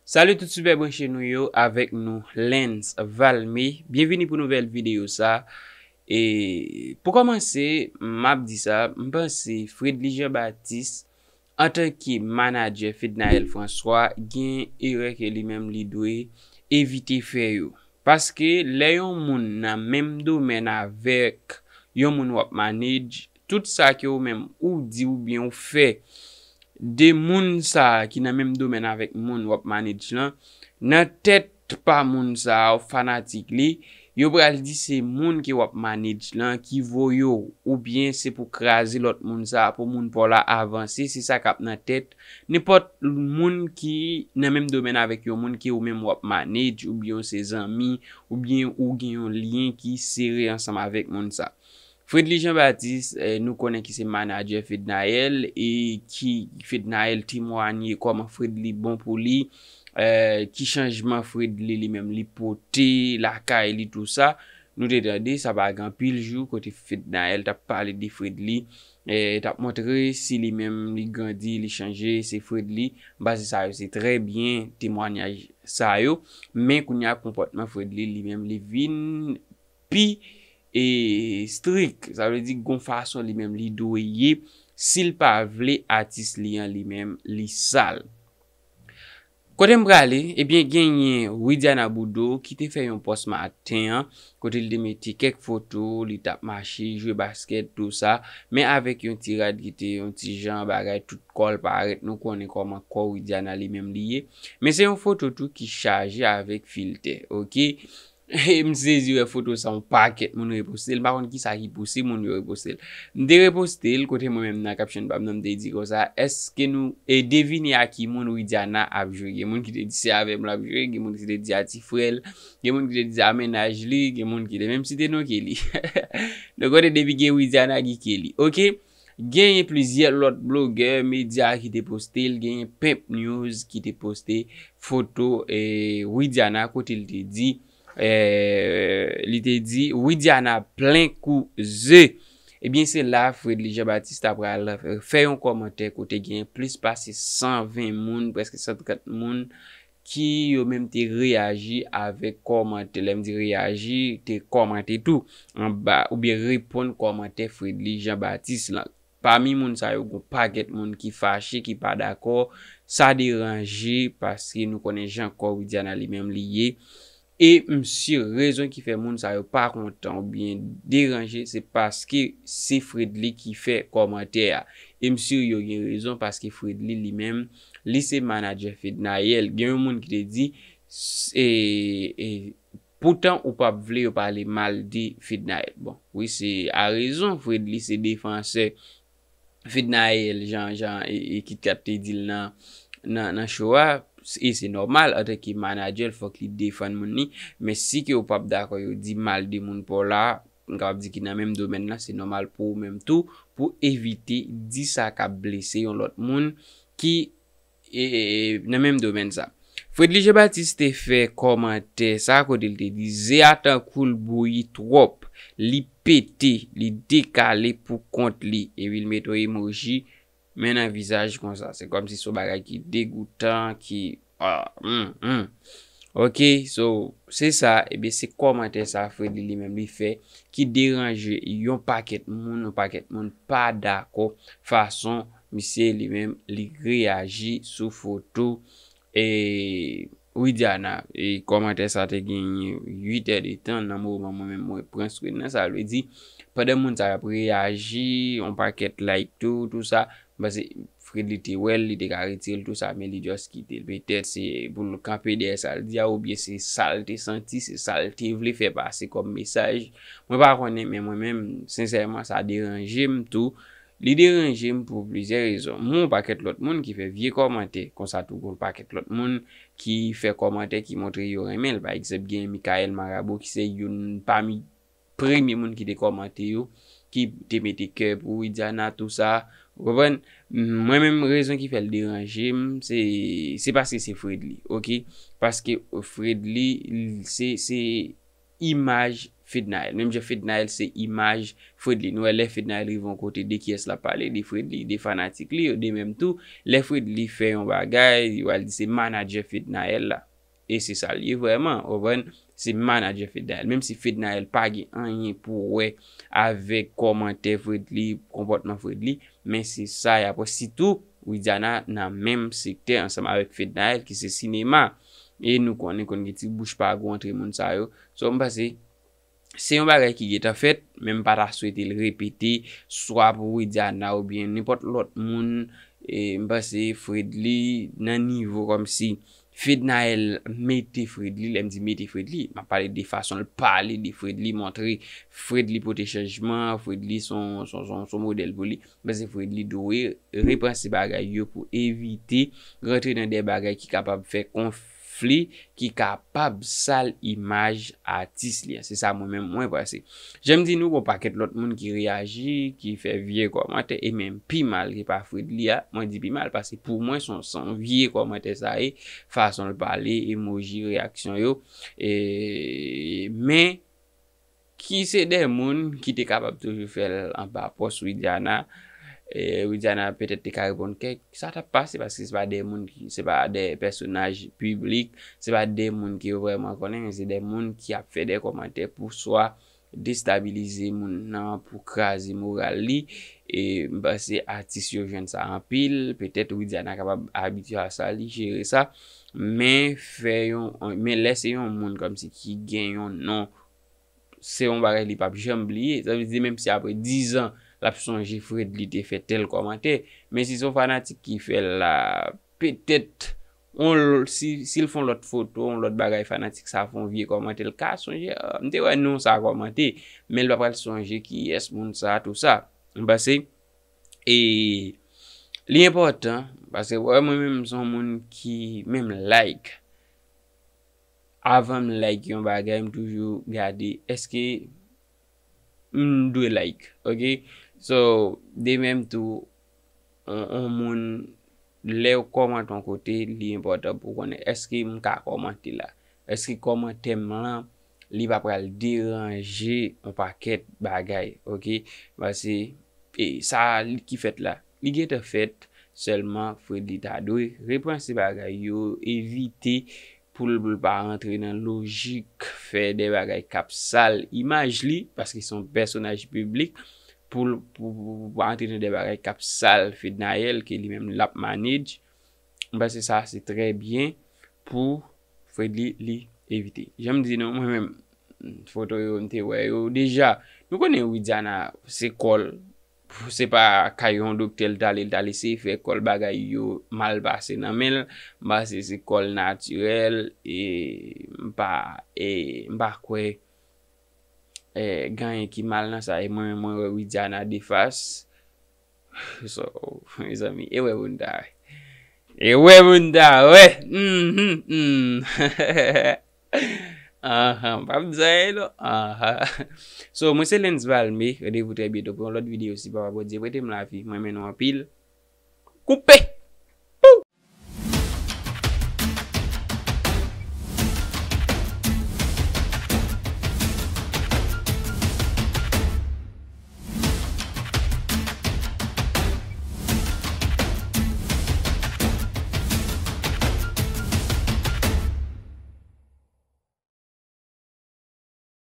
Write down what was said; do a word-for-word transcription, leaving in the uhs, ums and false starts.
Salut tout super branche nou yo, avèk nou Lens Valme. Byenvini pou nouvèl videyo sa. E pou kòmanse, m ap di sa, m panse Fredly Jean Baptiste, antanke manadjè Fednaelle François, gen erè ke li menm li dwe evite fè yo. Paske lè yon moun nan menm domèn avèk yon moun w ap manage, tout sa ke ou menm ou di oubyen ou fè de moun sa ki nan menm domèn avèk moun w ap manage lan, nan tèt pa moun sa a, fanatik li, yo pral di se moun ke w ap manage lan ki voye w, oubyen se pou kraze lòt moun sa a, pou moun pa w la avanse, se sa k ap nan tèt nenpòt moun ki nan menm domèn avèk yon moun ke ou menm w ap manage, oubyen w se zanmi, oubyen ou gen yon lyen ki sere ansanm avèk moun sa. Fredly Jean Baptiste, eh, nou konnen ki se manadjè Fednaelle, e ki Fednaelle temwanye kòman Fredly bon pou li, eh, ki chanjman Fredly li menm li pote lakay li, tou sa. Nou te tande, sa pa gen anpil jou, kote Fednaelle t ap pale de Fredly, eh, t ap montre si li menm li grandi, li chanje, se Fredly. M panse sa yo se trè byen, temwanyaj sa yo. Men kounye a, konpòtman Fredly li menm li vin pi, e, strik. Sa vle di gon fason li menm li dwe ye, si l pa vle atis li an li menm li sal. Kote m prale, ebyen, genyen Widiana Boudou ki te fè yon pòs maten an, kote li te mete kèk foto, li t ap mache, jwe baskèt, tou sa, men avèk yon ti rad ki te yon ti jan bagay, tout kò l parèt, nou konnen kòman kò Widiana li menm li ye. Men se yon foto tou ki chaje avèk filtè, oke? E m sezi wè foto sa yon pakèt moun reposte l. M pa konn kisa ki pouse moun yo reposte l. M te reposte l kote mwen menm nan caption pa m nan m te di konsa, èske nou e devine a ki moun Widiana ap jwe? Gen moun ki te di se avè m l ap jwe, gen moun ki te di a ti frè l, gen moun ki te di a mennaj li, gen moun ki te menm site non Kelly. Donk kote depi gen Widiana gen Kelly. Oke? Genyen plizyè lòt blogè, medya ki te poste l, genyen Pimp News ki te poste foto, eh, Widiana kote l te di, eh, li te di, Widiana plen kou ze. Ebyen, se la Fredly Jean Baptiste ta pral fè yon kòmantè kote genyen plis pase san ven moun, prèske san trant moun, ki yo menm te reyaji avèk kòmantè, lè m di reyaji, te kòmante tou anba, oubyen reponn kòmantè Fredly Jean Baptiste lan. Pami moun sa yo, gon pakèt moun ki fache, ki pa dakò, sa deranje, paske nou konnen jan kò Widiana li menm li ye. E m si rezon ki fè moun sa yo pa kontan oubyen deranje, se paske se Fredly ki fè kòmantè a. E m si yo gen rezon, paske Fredly li menm, li se manadjè Fednaelle. Gen yon moun ki te di, s-, e, e, poutan ou p ap vle yo pale mal de Fednaelle. Bon, wi, se a rezon, Fredly se defansè Fednaelle, jan, jan, e, e Kit Kat te di l nan, nan, nan show a, e se nòmal, antanke manadjè l, fòk li defann moun li, men si ke ou p ap dakò yo di mal de moun pa w la, m kapab di ki nan menm domèn nan, se nòmal pou ou menm tou, pou evite di sa k ap blese yon lòt moun ki, e, e, e, nan menm domèn sa. Fredly Jean Baptiste te fè kòmantè sa kote l te di, ze a tankou l bouyi twòp, li pete, li dekale pou kont li, epi l mete yon emoji men nan vizaj konsa. Se kòmsi se yon bagay ki degoutan, ki, ah, hmm, hmm. Oke, so, se sa, ebyen, se kòmantè sa Fredly li menm li fè, ki deranje yon pakèt moun, yon pakèt moun pa dakò fason misye li menm li reyaji sou foto, e, Widiana. E kòmantè sa te genyen uit è de tan nan moman mwen menm mwen pran screen nan, sa vle di, pandan moun sa yo ap reyaji, yon pakèt like tou, tou sa, m panse Fredly te wè l, li te ka retire l tou sa, men li just kite l. Petèt se pou l kanpe dèyè sa l di a, oubyen se sa l te santi, se sa l te vle fè pase kòm mesaj. Mwen pa konnen, men mwen menm, sensèman, sa deranje m tou. Li deranje m pou plizyè rezon. Mwen, yon pakèt lòt moun ki fè vye kòmantè, konsa tou gon pakèt lòt moun ki fè kòmantè ki montre yo renmen l. Pa egzanp, gen Michael Marabout ki se youn pami premye moun ki te kòmante yo, ki te mete kè pou Widiana, tou sa. Ou konprann? Mwen menm, rezon ki fè l deranje m, se, se paske se Fredly, oke? Paske Fredly, se, se imaj Fednaelle. Menm jan Fednaelle se imaj Fredly. Nou wè lè Fednaelle rive yon kote, de kiyès l ap pale? De Fredly, de fanatik li yo, de menm tou. Lè Fredly fè yon bagay, yo al di se manadjè Fednaelle la. E se sa l ye vrèman, ou konprann? Se manadjè Fednaelle. Menm si Fednaelle pa gen anyen pou wè avèk kòmantè Fredly, konpòtman Fredly, men se sa y ap wè. Sitou, Widiana nan menm sektè ansanm avèk Fednaelle ki se sinema. E nou konnen konn gen ti bouch pa gou antre moun sa yo. So, m panse, se yon bagay ki gentan fèt, men m pa ta swete l repete, swa pou Widiana oubyen nenpòt lòt moun. E m panse Fredly nan nivo kòmsi Fednaelle mete Fredly, lè m di mete Fredly, m ap pale de fason l pale de Fredly, montre Fredly pote chanjman, Fredly se yon, se yon, se yon, se yon modèl pou li. M panse Fredly dwe repanse bagay yo pou evite rantre nan de bagay ki kapab fè konfli, ki kapab sal imaj atis li an. Se sa mwen menm mwen panse. Jan m di nou, gon pakèt lòt moun ki reyaji, ki fè vye kòmantè, e menm pi mal ke pa Fredly a. Mwen di pi mal, paske pou mwen, se yon, se yon vye kòmantè sa ye, fason l pale, emoji, reyaksyon yo. E, men, ki se de moun ki te kapab toujou fè l anba pòs Widiana. E, Widiana petèt te ka reponn kèk, sa t ap pase, paske se pa de moun ki, se pa de pèsonaj piblik, se pa de moun ke yo vrèman konnen, men se de moun ki ap fè de kòmantè pou swa destabilize moun nan, pou kraze moral li. E m panse atis yo jwenn sa anpil, petèt Widiana kapab abitye a sa, li jere sa, men fè yon, men lè se yon moun kòmsi ki gen yon non, se yon bagay li p ap janm bliye. Sa vle di, menm si apre diz an, l ap sonje Fredly te fè tèl kòmantè. Men si se yon fanatik ki fè l la, petèt, on, si, si l fè yon lòt foto, yon lòt bagay, fanatik sa fè yon vye kòmantè, l ka sonje, "Ah, m te wè non sa kòmante," men l pa pral sonje kiyès moun sa, tou sa. M panse, e, li enpòtan, paske wè, mwen menm, m se yon moun ki, menm like, avan m like yon bagay, m toujou gade, èske m dwe like, oke? So, de menm tou, on, on moun, lè w kòmante yon kote, li enpòtan pou w konnen, èske m ka kòmante la? Èske kòmantè m lan, li pa pral deranje yon pakèt bagay, oke? Paske, e, sa li ki fèt la, li gentan fèt, sèlman Fredly ta dwe repanse bagay yo, evite pou l, pou l pa rantre nan lojik fè de bagay k ap sal imaj li, paske se yon pèsonaj piblik, pou l, pou, pou, pou pa rantre nan de bagay k ap sal Fednaelle, ke li menm l ap manage. M panse sa se trè byen pou Fredly li evite. Jan m di nou, mwen menm, foto yo, m te wè yo deja. Nou konnen Widiana, se kò l, se pa kay yon doktè l t ale, l t ale eseye fè kò l, bagay yo mal pase nan men l. M panse se kò l natirèl, e m pa, e m pa kwè, e, gen anyen ki mal nan sa. E mwen menm, mwen wè Widiana de fas. So, mezanmi, e wè pou n ta wè. E wè pou n ta wè. Mhm, mhm. Anhan, m p ap di anyen non. Anhan. So, mwen se Lens Valme. Randevou trè byento pou yon lòt videyo si Papa Bondye prete m lavi. Mwen renmen nou anpil. Koupe!